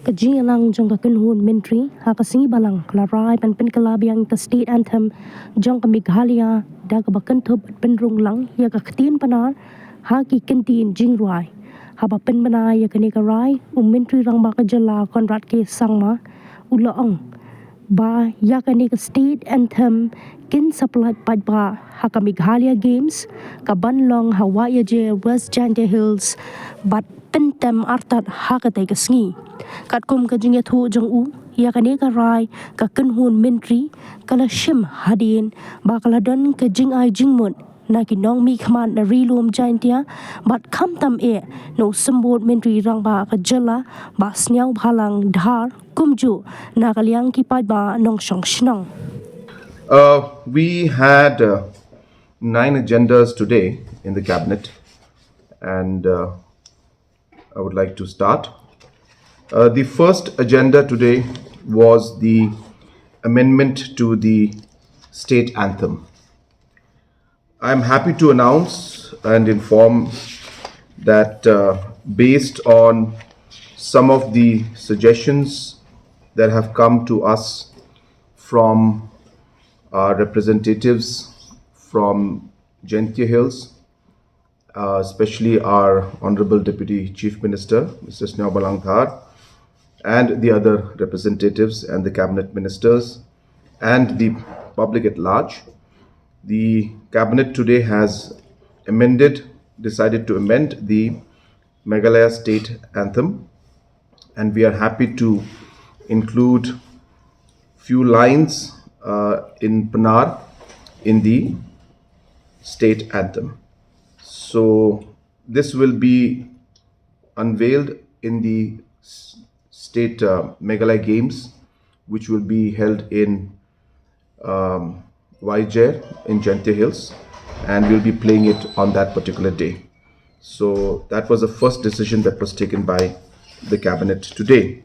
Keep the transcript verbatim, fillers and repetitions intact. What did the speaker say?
Ka jingïalang jong ka kynhun myntri ha ka sngi balang ka la rai ban pynkylla biang ka state anthem jong ka Meghalaya da kaba kynthup pynrung lang ïa ka ktien Pnar ha ki kyntien jingrwai. Haba pynbna ïa kane ka rai, u Myntri Rangbah ka jylla Conrad K Sangma u la ong ba ïa kane ka state anthem kin sa pynlait paidbah ha ka Meghalaya Games kaban long ha Wahïajer, West Jaintia Hills bad pyntem artat ha katei ka sngi. Katkum ka jingïathuh jong u ïa kane ka rai, ka kynhun myntri ka la shim hadien ba ka la don ka jingai jingmut na ki nongmihkhmat na Ri Lum Jaintia bad khamtam eh na u Symbud Myntri Rangbah ka jylla Bah Sniawbhalang Dhar, kumjuh na ka liang ki paidbah nongshong shnong. Uh, we had uh, nine agendas today in the cabinet, and uh, I would like to start. Uh, the first agenda today was the amendment to the state anthem. I'm happy to announce and inform that, uh, based on some of the suggestions that have come to us from our representatives from Jaintia Hills, uh, especially our Honorable Deputy Chief Minister, Mister Sniawbhalang Dhar, and the other representatives and the cabinet ministers and the public at large, the cabinet today has amended, decided to amend the Meghalaya state anthem, and we are happy to include few lines uh, in Pnar in the state anthem. So this will be unveiled in the s- state uh, Meghalaya Games, which will be held in um, Wahïajer in Jaintia Hills, and we'll be playing it on that particular day. So that was the first decision that was taken by the cabinet today.